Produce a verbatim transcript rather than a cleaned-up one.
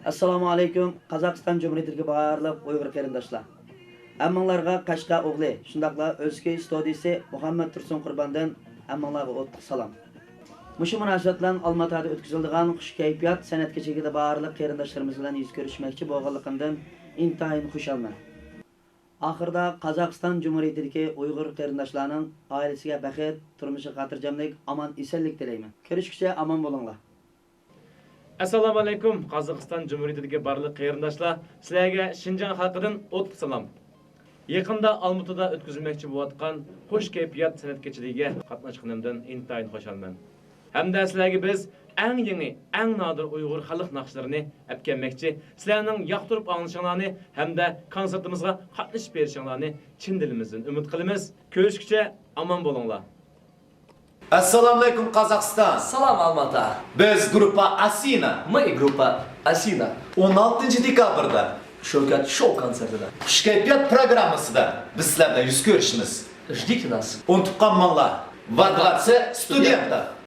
ئەسسالامۇ ئەلەيكۇم، قازاقىستان جۇمھۇرىيىتىدىكى بارلىق ئۇيغۇر قېرىنداشلار. ھەممىڭلارغا قەشقەر ئوغلى، شۇنداقلا ئۆزكى ئىستۇدىيىسى مۇھەممەد تۇرسۇن قۇرباندىن ھەممىڭلارغا ئوتلۇق سالام. مۇشۇ مۇناسىۋەت بىلەن ئالماتادا ئۆتكۈزۈلىدىغان خۇش كەيپىيات سەنئەت كېچىلىكىدە بارلىق قېرىنداشلىرىمىز بىلەن يۈز كۆرۈشمەكچى بولغانلىقىمدىن ئىنتايىن خۇشالمەن. ئاخىرىدا قازاقىستان جۇمھۇرىيىتىدىكى ئۇيغۇر قېرىنداشلارنىڭ ئائىلىسىگە بەخت، تۇرمۇشىغا خاتىرجەملىك، ئامان ئېسەنلىك تىلەيمەن. كۆرۈشكىچە ئامان بولۇڭلار. ئەسسالامۇ ئەلەيكۇم، قازاقىستان جۇمھۇرىيىتىدىكى بارلىق قېرىنداشلار، سىلەرگە شىنجاڭ خەلقىدىن ئوتلۇق سالام. يېقىندا ئالمۇتىدا ئۆتكۈزۈلمەكچى بولۇۋاتقان خۇش كەيپىيات سەنئەت كېچىلىكىگە قاتناشقىنىمدىن ئىنتايىن خۇشالمەن. ھەمدە سىلەرگە بىز ئەڭ يېڭى، ئەڭ نادىر ئۇيغۇر خەلق ناخشىلىرىنى ئەپكەنمەكچى. سىلەرنىڭ ياقتۇرۇپ ئاڭلىشىڭلارنى ھەمدە كونسېرتىمىزغا قاتنىشىپ بېرىشىڭلارنى چىن دىلىمىزدىن ئۈمىد قىلىمىز. كۆرۈشكىچە ئامان بولۇڭلار. ئەسسالامۇئەلەيكۇم، قازاقىستان. سالام، ئالماتا. بىز گۇرۇپپا ئاسىنا. مى گۇرۇپپا ئاسىنا. ئون ئالتىنچى دېكابىردا شۆھرەت شوۋ كونسېرتىدا. خۇش كەيپىيات پروگراممىسىدا بىز سىلەر بىلەن يۈز كۆرۈشىمىز. Ждите нас. ئۇنتۇپ قالماڭلار. ۋادۋاتسە ستۇدېنتا.